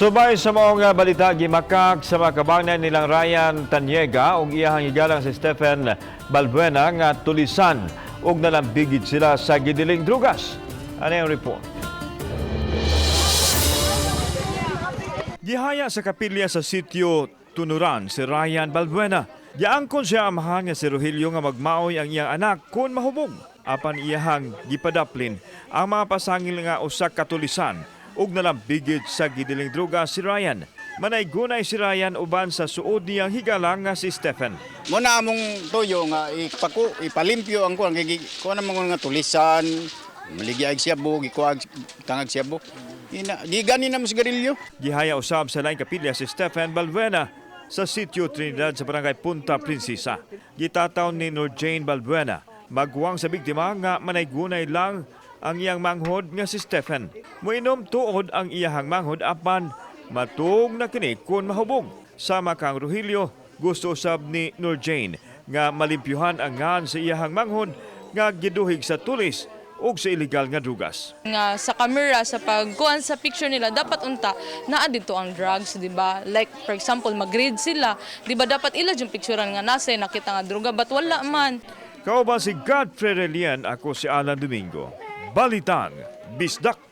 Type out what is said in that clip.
Subay sa maong nga balita, gimakak sa mga kabangnan nilang Ryan Tanyega ug iyahang higalang si Stephen Balbuena nga tulisan ug nalambigit sila sa gidiling drugas. Ano yung report? Gihaya sa kapilya sa sitio Tunuran si Ryan Balbuena. Giangkon siya amahan nga si Rogelio nga magmaoy ang iyang anak kung mahubog. Apan iyahang gipadaplin ang mga pasangil nga usa ka tulisan ug nalambigit sa gidiling druga si Ryan. Manaygunay si Ryan uban sa suod niyang higalang nga si Stephen. Muna among tuyo nga ipaku ipalimpyo ang kuan kay kuan naman nga tulisan, maligya og siyabo, gikuag tangag siyabo. Ina gigani na mo sigarilyo. Gihaya usab sa laing kapilya si Stephen Balbuena sa sitio Trinidad sa barangay Punta Princesa. Gitataw ni Nur Jane Balbuena, magwang sa biktima, nga manaygunay lang ang iyang manghod nga si Stephen. Muinom tuod ang iyahang manghod apan matug na kini kun mahubog. Sama kang Rogelio, gusto usab ni Nur Jane nga malimpyuhan ang ngan sa iyahang manghod nga giduhig sa tulis ug sa illegal nga drugas. Nga sa camera, sa pagkuan sa picture nila, dapat unta naa dito ang drugs, di ba? Like for example, mag-read sila, di ba? Dapat ila yung picturean nga nasa nakita nga droga, but wala man. Kauban si Godfrey Relian, ako si Alan Domingo. Balitang Bisdak.